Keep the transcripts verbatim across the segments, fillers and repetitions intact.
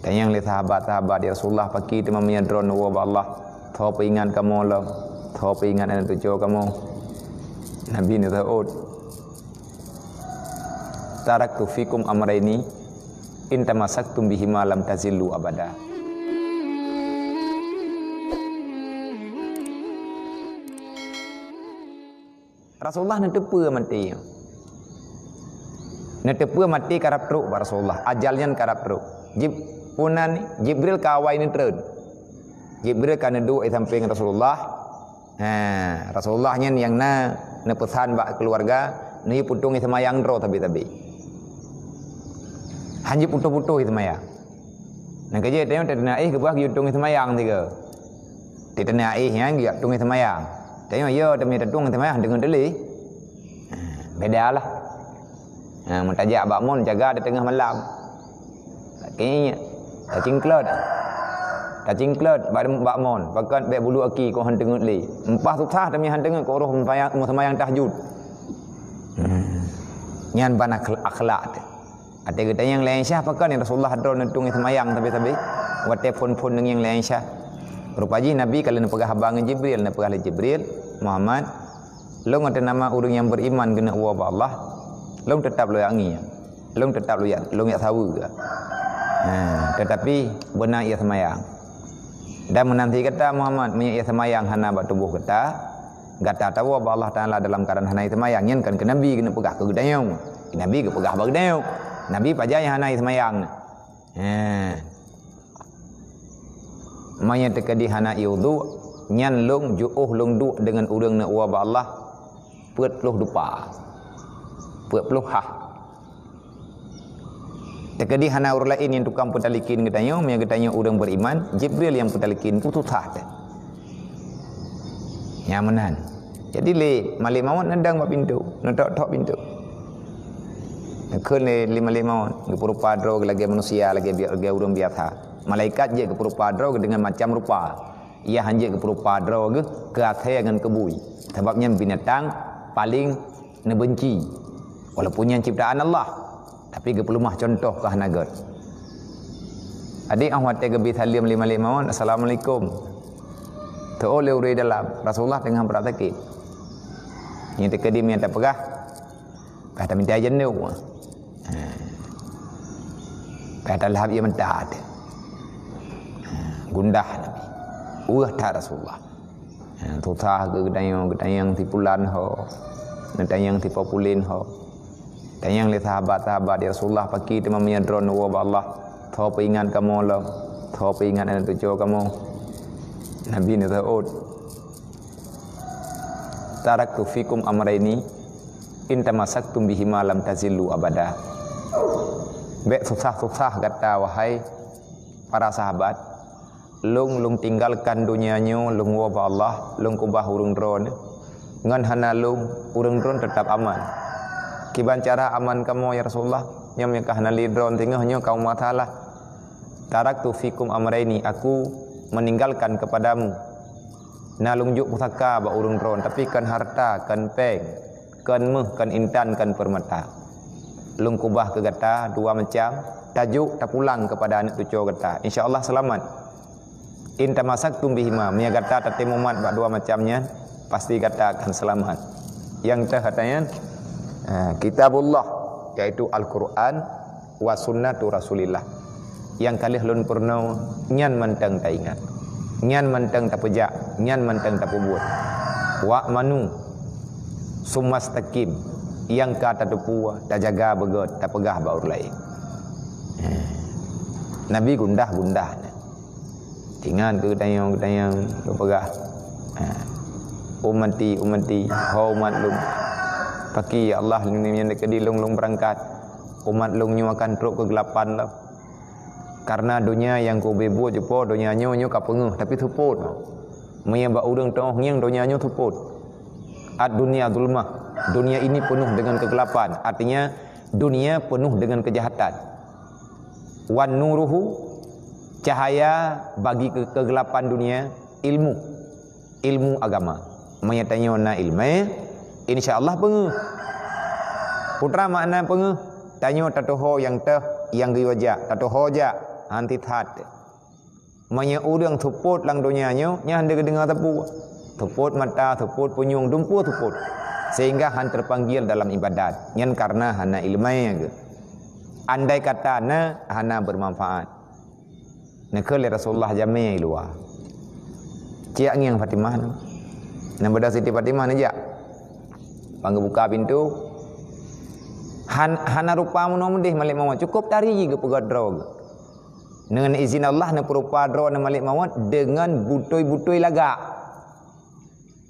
Tanyong lé sahabat-sahabat, "Ya Rasulullah, pakri teuma meunyoe droeneuh neuwoe bak Allah? Soe peuingat kamoe lom? Soe peuingat aneuk cucoe kamoe?" Nabi neuseuôt, "Taraktu fikum amraini, in tamassaktum bihima lam tazillu abada." Rasulullah neuteupeue maté. Neuteupeue maté karab trok bak Rasulullah, ajal nyan karab trok. Jib-, punan Jibril ka awai neutreun. Jibril ka neuduek di sampéng Rasulullah. Ha, Rasulullah nyan nyang na neupeusan bak keuluwarga, neuyue putong seumayang droe sabe-sabe. Hanjeuet putôh-putôh seumayang. Nyang keujeuet tanyoe teuteuna éh geupeugah geuyue tueng seumayang tiga. Teuteuna éh nyan geuyue tueng seumayang. Tanyoe yo teumé tatueng seumayang deungon teuléh. Ha, beda lah. Ha, meutajak bak mon jaga di teungoh malam. Lakée tacingklot. Tacingklot bak, bak mon, pakon bék bulu aki kok han teungeut lé. Empah susah teumé han teungeut kok roh seumayang, seumayang tahajud. Hmm. Nyan ban akhl-, akhlak teuh. Até geutanyong lé Aisyah, "Pakon Rasulullah droeneuh tueng seumayang sabe-sabe?" Watée phon-phon deungieng lé Aisyah. Rupa jih Nabi ka lheueh neupeugah haba ngon Jibril, neupeugah lé Jibril, "Muhammad, lôn ateueh nama ureuëng nyang beriman keuneuk woe bak Allah, lôn teutab lôn jak ngieng, lôn teutab lôn jak, lôn jak saweue." Ha, teutapi beuna ia seumayang. Dan meunan sit gata Muhammad, meunyoe ia seumayang hana bak tuboh gata, gata tawoe bak Allah Taala dalam keuadaan hana seumayang, nyan kon keu Nabi keuneuk peugah keu geutanyoe. Nabi geupeugah bak geutanyoe. Nabi pajan nyang hana seumayang. He. Meunyoe teukeudi hana iwudu, nyan lôn jiôh lôn duek deungon ureuëng neuk woe bak Allah peuet ploh dupa. Peuet ploh hah. Teukeudi hana ureuëng laén nyang tukang peutalikin geutanyoe, meunyoe geutanyoe ureuëng beriman, Jibril nyang peutalikin, peue susah teuh. Nyang meunan. Jadi lé Malik Maut neudong bak pintoe, neutok-tok pintoe. Neukheun lé, lé Malik Maut, geupeurupa droe lagée manusia, lagée bi-, lagée ureuëng biasa. Malaikat jeuet geupeurupa droe deungon macam rupa. Ia hanjeuet geupeurupa droe geuh keu asée ngon keu bui. Sabab nyan binatang paleng neubenci. Walaupun nyan ciptaan Allah, tapi geupeuleumah cuntoh keu hana gét. Adak 'oh watée geubi saleuem lé Malik Maut, "Assalamualaikum." Teuôh lé ureuëng dalam, Rasulullah teungoh brat sakét. Nyang teukeudi meunyoe tapeugah, ka tamita jeuneuh. Ha. Ka talhab ie meutat. Ha. Gundah Nabi. Weueh that Rasulullah. Ha, susah geutanyoe, geutanyong si pulan ho, geutanyong si populen ho. Tanyong lé sahabat-sahabat, "Ya Rasulullah, pakri teuma meunyoe droeneuh neuwoe bak Allah? Soe peuingat kamoe lom? Soe peuingat aneuk cucoe kamoe?" Nabi neuseuôt, "Taraktu fikum amraini, in tamassaktum bihima lam tazillu abada." Bék susah-susah gata, wahai para sahabat, Lôn, lôn tinggalkan donya nyoe, lôn woe bak Allah, lôn keubah ureuëng droeneuh. Ngon hana lôn, ureuëng droeneuh teutab aman. Kiban cara aman kamoe, ya Rasulullah? Nyoe meuka hana lé droeneuh singoh nyoe kamoe masalah. Taraktu fikum amraini, aku meninggalkan kepadamu. Na lôn jok pusaka bak ureuëng droeneuh, tapi kon hareuta, kon péng, kon méuh, kon intan, kon peurmata. Lôn keubah keu gata dua macam, tajok tapulang keupada aneuk cucoe gata. Insya Allah seulamat. In tamassaktum bihima, meunyoe gata tatem umat bak dua macam nyan, pasti gata akan seulamat. Nyang teuh ata nyan, eh, Kitabullah, yaitu Al-Quran, wa sunnatu Rasulillah. Nyang ka lheueh lôn peurunoe, nyan mantong taingat. Nyan mantong tapeujak, nyan mantong tapeubuet. Wa'manu, summa staqim, nyang ka tateupeue, tajaga beugét, tapeugah bak ureuëng laén. Eh, Nabi gundah-gundah. Ingat keu geutanyoe, geutanyoe geupeugah, ha, "Ummati, ummati, ho umat lôn." Pakri, ya Allah, lôn nyoe keudeh lôn, lôn beurangkat. Umat lôn nyoe akan trok keugelapan lom. Karena donya nyang kubeue buet jipo, donya nyoe, nyoe ka peungeuh, tapi seupôt. Meunyoe bak ureuëng teungoh ngieng, donya nyoe seupôt. Ad-dunya zulmah. Dunia ini penuh dengan kegelapan. Artinya, dunia penuh dengan kejahatan. Wan nuruhu, cahaya bagi ke-, kegelapan dunia, ilmu, ilmu agama. Meunyoe tanyoe na iéleumé, insya Allah peungeuh. Peue makna peungeuh? Tanyoe tateuho nyang teuh, nyang geuyue jak, tateuho jak. Hanti that. Meunyoe ureuëng seupôt lam donya nyoe, nyan hana geudeungoe sapeue. Seupôt mata, seupôt punyueng, dumpeue seupôt. Sehingga hana terpanggil dalam ibadat. Nyan karena hana iéleumé geuh. Andai kata na, hana bermanfaat. Neukheun lé Rasulullah jamé i luwa. Ciyak ngieng Fatimah nyoe. Nyan bak Siti Fatimah neujak. Ban geubuka pintoe. Han-, hana rupa meunoe meudeh Malik Mawöt. Cukôp tari geupeugöt droe geuh. Deungon izin Allah neupeurupa droe ngon Malik Mawöt deungon butôi-butôi lagak.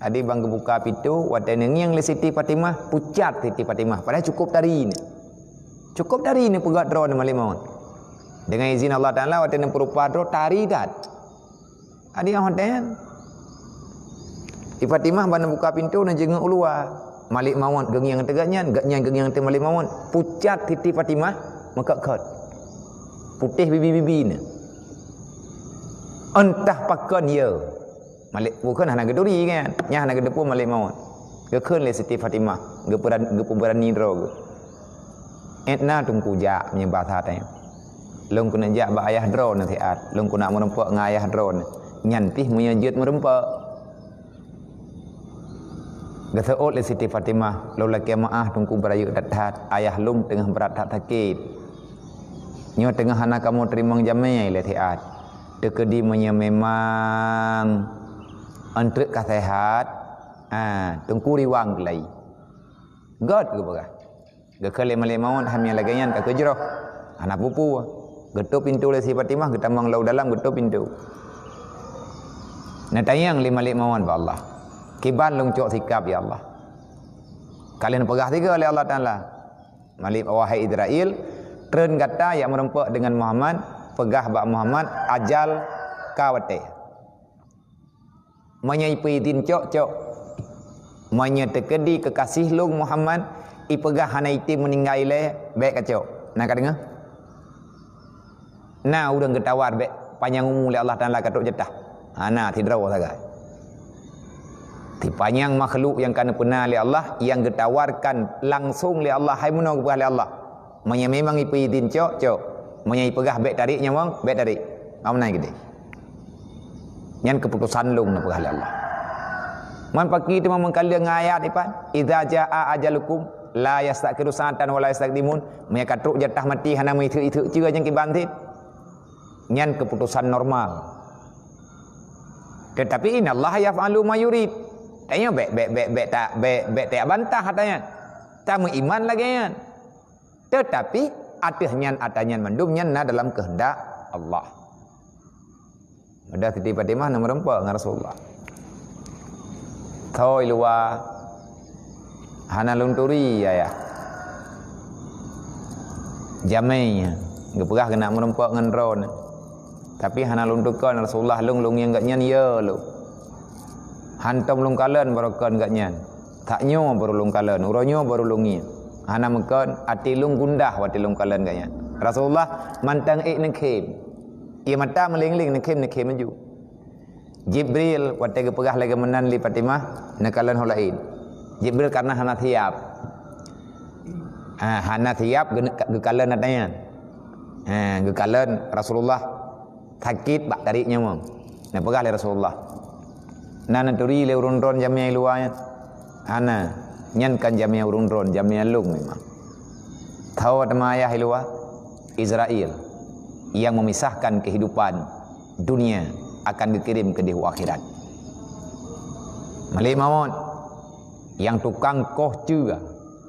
Jadi ban geubuka pintoe, watée neungieng lé Siti Fatimah, pucat Siti Fatimah. Padahai cukôp tari nyoe. Cukôp tari nyoe peugöt droe ngon Malik Mawöt. Deungon izin Allah Taala, watée neupeurupa droe, tari that. Jadi óh watée nyan, Siti Fatimah ban neubuka pintoe, neujeungeuk u luwa. Malik Mawöt geungieng ateueh gobnyan, gobnyan geungieng ateueh Malik Mawöt. Pucat Siti Fatimah, meukot-kot. Putéh bibi-bibi nyoe. Entah pakon ya. Malik, bukon hana geuturi kan? Nyan hana geuteupeue Malik Mawöt. Geukheun lé Siti Fatimah, geupeuran-, geupeubeurani droe geuh. "Ét na Teungku jak meunyoe basa teuh. Lôn keuneuk jak bak ayah droeneuh siat. Lôn keuneuk meurumpok ngon ayah droeneuh. Nyan pih meunyoe jeuet meurumpok." Geuseuôt lé Siti Fatimah, "Lôn lakée meuáh Teungku beurayeuk that-that. Ayah lôn teungoh brat that sakét. Nyoe teungoh hana kamoe teurimong jamé lé siat. Teukeudi meunyoe memang eunteuk ka seuhat, ha, Teungku riwang keulai." Göt geupeugah. Geukheun lé Malik Mawöt, "Hai nyang lagée nyan ka keujroh. Hana peue-peue." Geutôp pintoe lé Siti Fatimah, geutamong lom u dalam, geutôp pintoe. Neutanyong lé Malik Mawöt bak Allah, "Kiban lôn cok sikap, ya Allah?" Ka lheueh neupeugah sigoe lé Allah Taala, "Malik, wahai Israel, treun gata jak meurumpok deungon Muhammad, peugah bak Muhammad, ajal ka watée. Meunyoe ipeuidhin cok, cok. Meunyoe teukeudi keukaséh lôn Muhammad, ipeugah hana item meuninggai ilée, bék kacok." Na ka deungoe? Na ureuëng geutawar bék panyang umu lé Allah Taala ka trok jatah? Hana, sidroe sagai. Sipanyang makhluk nyang ka neupeuna lé Allah, nyang geutawarkan langsong lé Allah, hai meunoe geupeugah lé Allah. Meunyoe memang ipeuidhin cok, cok. Meunyoe ipeugah bék tarék nyawöng, bék tarék. Ngon meunan keudeh. Nyan keuputosan lôn neupeugah lé Allah. Man pakri teuma meukaleueng ngon ayat ipat, "Idza jaa ajalukum la yastakhiru sa'atan wa la yastaqdimun." Meunyoe ka trok jatah maté hana meuitheuk-itheuk ceue nyang kiban sit. Nyan keuputosan normal. Teutapi innallaha yaf'alu ma yurid. Tanyoe bék, bék, bék, bék ta-, bék, bék tajak bantah ata nyan. Tameuiman lagée nyan. Teutapi ateueh nyan, ata nyan mandum nyan na dalam keuheundak Allah. Mudah Siti Fatimah na meurumpok ngon Rasulullah. Thoi luwa, hana lôn turi, ayah. Jamé nyan, geupeugah keuneuk meurumpok ngon droeneuh. Tapi hana lôn tukon Rasulullah lôn, lôn ngieng gobnyan ya lôn. Hantom lôn kalon baroe kon gobnyan. That nyoe baru lôn kalon, uroe nyoe baru lôn ngieng. Hana meukon, até lôn gundah watée lôn kalon gobnyan. Rasulullah mantong ék neukhém. Ie mata meuléng-léng, neukhém-neukhém laju. Jibril watée geupeugah lagée meunan lé Fatimah, neukalon ho laén. Jibril karena hana siap. Ha, hana siap geu-, geukalon ata nyan. Ha, geukalon Rasulullah sakét bak tarék nyawöng. Neupeugah lé Rasulullah, "Na neuturi lé ureuëng droen jamé i luwa nyan?" "Hana, nyan kon jamé ureuëng droen, jamé lôn memang." Tho teuma ayah i luwa, Israel, nyang memisahkan kehidupan dunia akan geukirém keudeh u akhirat. Malik Mawöt, nyang tukang koh ceue,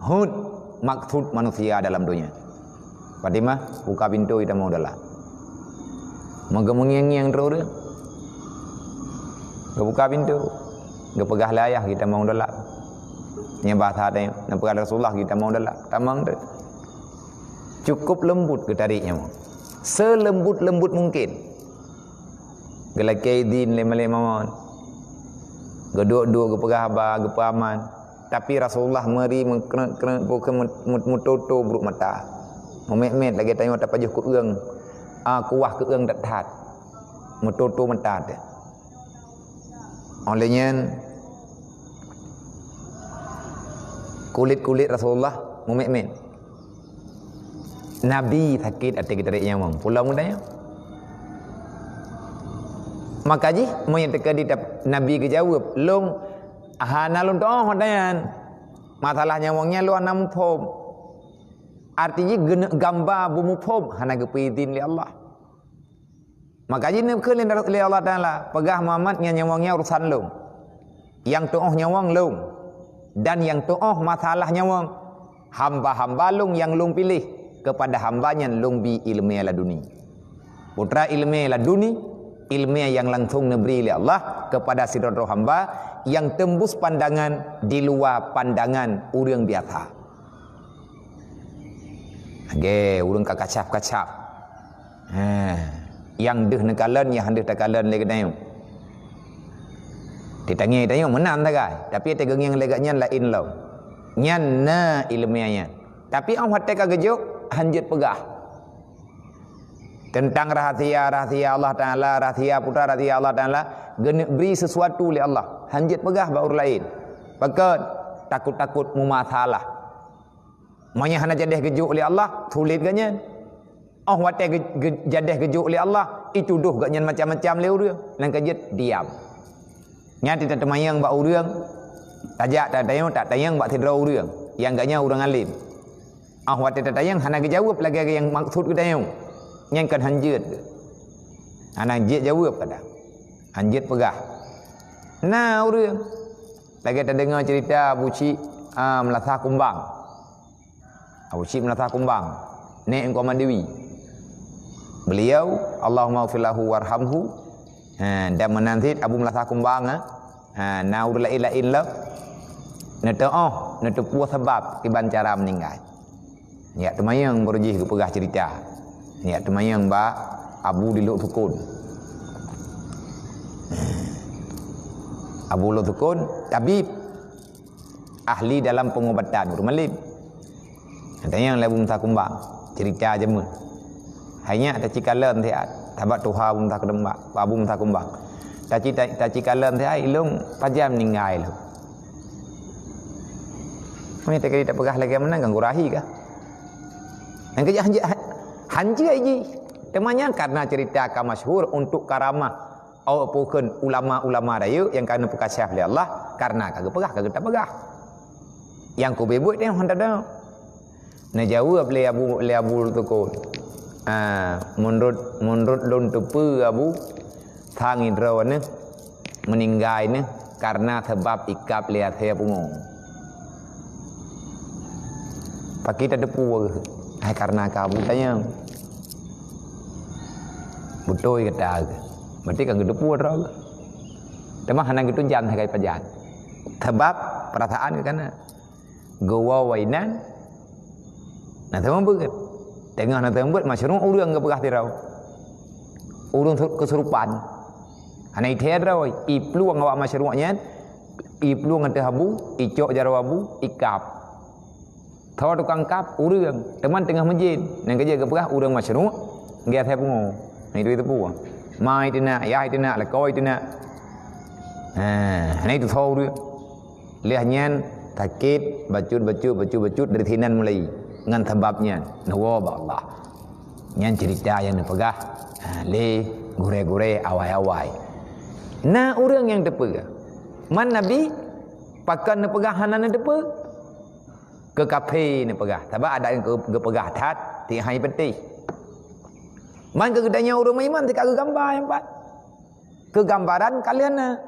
hot maksud manusia dalam donya. "Fatimah, buka pintoe, tamong dalam." Meugeumeu'eng-'eng droe. Geubuka pintoe. Geupeugah lé ayah, "Geutamong dalam." Nyan bahasa teuh, neupeugah lé Rasulullah, "Geutamong dalam." Tamong teuh. Cukup leumbut geutarék nyan. Seuleumbut-leumbut mungken. Geulakée idhin lé Malik Mawöt. Geuduek-duek geupeugah haba, geupeuaman. Tapi Rasulullah meuri meukreuk-kreuk bukon meutoto brok mata. Meumet-met lagée tanyoe tapajoh keu'eueng, a, kuah keu'eueng that-that. Meutoto mata teuh. Óh lheueh nyan kulét-kulét Rasulullah meumet-met. Nabi sakét até geutarék nyawöng. Pulang muda nyan. Maka jih, meunyoe teuka di tap-, Nabi geujaweueb, "Lôn hana lôn tu'oh watée nyan. Masalah nyawöng nyan lôn hana muphom." Arti jih, geuneuk gamba beumuphom, hana geupeuidhin lé Allah. Maka jih neukheun lé, lé Allah Taala, "Peugah Muhammad, nyan nyawöng nyan urusan lôn. Nyang tu'oh nyawöng lôn, dan nyang tu'oh masalah nyawöng, hamba-hamba lôn nyang lôn piléh, keupada hamba nyan lôn bi ileumé laduni." Putra ileumé laduni, ileumé nyang langsong neubri lé Allah keupada sidroe-droe hamba nyang teumbus pandangan di luwa pandangan ureuëng biasa. Lagée ureuëng ka kacab-kacab. Ha, nyang deuh neukalon, nyang deuh takalon lé geutanyoe. Di tangieng tanyoe meunan sagai, tapi teugeungieng lé gobnyan laén lom. Nyan na ileumé nyan. Tapi 'oh watée ka geujok, hanjeuet peugah. Teuntang rahsia-rahsia Allah Taala, rahsia putra rahsia Allah Taala, geuneuk bri sesuatu lé Allah, hanjeuet peugah bak ureuëng laén. Pakon? Takot-takot meumasalah. Meunyoe hana jadeh geujok lé Allah, sulet gobnyan. 'Oh watée geu-, geu-, jadeh geujok lé Allah, itudoh gobnyan macam-macam lé ureuëng, nyang keujeuet diam. Nyan teuteumanyong bak ureuëng, tajak tatanyong, tatanyong bak sidroe ureuëng, nyang gobnyan ureuëng alim. 'Oh watée tatanyong hana geujaweueb lagée nyang maksud geutanyoe, nyan kon hanjeuet. Hana jeuet jaweueb kadang. Hanjeuet peugah. Na ureuëng lagée tadeungoe ceurita Abu Syik, a, Meulasah Kumbang. Abu Syik Meulasah Kumbang, nèk Teungku Ahmad Dewi. Beliau, Allahumma ighfir lahu warhamhu, ha, dan meunan cit Abu Meulasah Kumbang, ha, ha, na ureuëng laén-laén lom, neuteu'oh, neuteupeue sabab kiban cara meuninggai. Nyak teumanyong baroe jih geupeugah ceurita. Nyak teumanyong bak Abu di Lhoksukon. Abu Lhoksukon, tabib. Ahli dalam pengobatan, ureuëng malem. Tanyong lé Abu Meulasah Kumbang, ceurita jameun. Hai nyak tacikalon siat, sabab tuha Abu Meulasah Kumbang, Abu Meulasah Kumbang. Taci-, ta-, tacikalon siat, ilôn pajan meuninggai lôn. Meunyoe teuka tapeugah lagée meunan, ganggu rahi kah? Nyang keujeuet hanjeuet, hanjeuet jih. Teuma nyan karena ceurita ka masyhur untuk karamah. Awak pukon ulama-ulama rayeuk nyang ka neupeukasyaf lé Allah, karena ka geupeugah, ka geuta peugah. Nyang kubeuet-buet nyan hana teudeungoe. Neujaweueb lé Abu, lé Abu Lhoksukon. Ah, meunurot, meunurot lôn teupeue Abu, sang droeneuh meuninggai neuh karena sabab ikab lé asée pungo. Pakri tateupeue, hai karena ka Abu tanyong. Beutôi gata. Berarti ka geuteupeue droe. Teuma hana geutujan sagai pajan. Sabab perasaan geuh kana. Geuwoe inan. Na teuma beuet. Teungoh na teuma beuet masyruq ureuëng geupeugah sidroe. Ureuëng su-, keusurupan. Hana ithée droe, iplueng awak masyruq nyan, iplueng ateueh abu, icok jaroe abu, ikab. Tho tukang kab ureuëng, teuma teungoh meujén, nyang keujeuet geupeugah ureuëng masyruq, geuh asée pungo. Nah, itu, itu peue. Ma iteunak, yah iteunak, lakoe iteunak. Ha, nah itu tho ureuëng. Lheueh nyan sakét, bacut, bacut, bacut, bacut dari sinan mulai. Ngon sabab nyan, neuwoe bak Allah. Nyan ceurita nyang neupeugah, ha, lé gurée-gurée awai-awai. Na ureuëng nyang teupeue, man Nabi pakon neupeugah hana neuteupeue? Keu kafé neupeugah, sabab adat nyang geu-, geupeugah that, ti hai peunteng. Man keu geutanyoe ureuëng meuiman teuka geugamba nyang pat. Keugambaran ka lheueh na.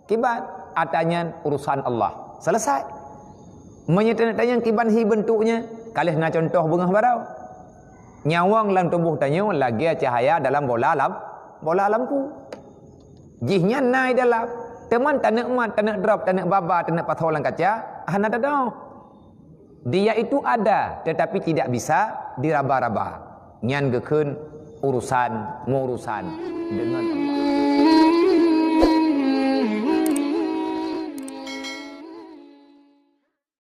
Kiban, ata nyan urusan Allah. Selesai. Meunyoe teuneuk tanyong kiban hi beuntuknya, ka lheueh na contoh beungoh baroe. Nyawöng lam tuboh tanyoe lagée cahya dalam bola lam-, bola lampu. Jih nyan na i dalam. Teuma taneuk mat, taneuk drob, taneuk baba, taneuk pasoe lam kaca, hana tadong. Dia itu ada, tetapi tidak bisa diraba-raba. Nyan geukheun urusan meurusan deungon Allah.